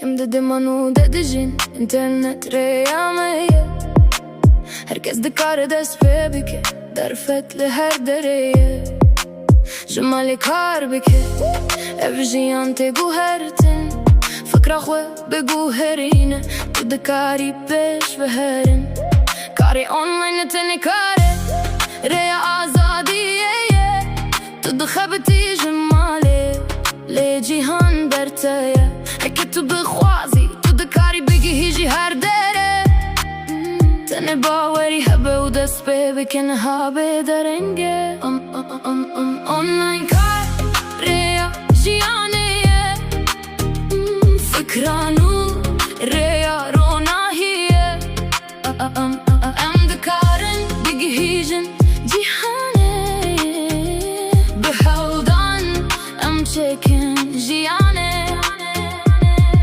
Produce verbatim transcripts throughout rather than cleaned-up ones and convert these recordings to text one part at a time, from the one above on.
Em di dema nû de dijîn, înternet rêya me ye. Her kes dikare dest pê bike, derfet li her derê ye. Ji malê kar bike, ev jiyan tê guhertin. Fikra xwe biguherîne, tu dikarî pêş ve herin. Karê online ne tenê kar e, rêya azadiyê ye. Tu dixebitî ji malê, lê cîhan ber te ye. Heke tu bixwazî, tu dikarî bigihîjî her derê. Tenê bawerî hebe û dest pê bike, niha bê dereng e. Em, em, em, em, online kar, rêya jiyanê ye. Fikra nû, rêya ronahiyê. Em, em, em dikarin bigihîjin cîhanê. Bi hewldan em çêkin jiyanê.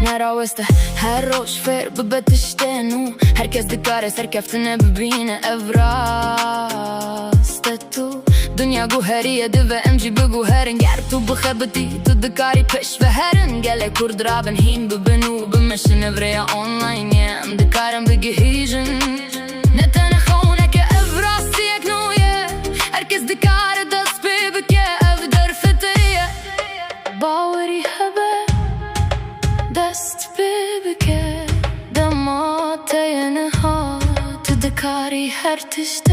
Neraweste her roj fêr bibe tiştê nû. Her kes dikare serkeftine bibîne, ev rast e tu. Dinya guheriye, divê em jî biguherin. Ger tu bixebitî, tu dikarî pêş ve herin. Gelê Kurd rabin hîn bibin û bimeşin, ev rêya online ye. Em dikarin bigihîjin. Ne tenê xewneke, ev rastiyek nû ye. Her kes dikare dest pê bike, ev derfetê ye. Bawerî hebe, dest pê bike. Dema te ye niha, tu dikarî her tişt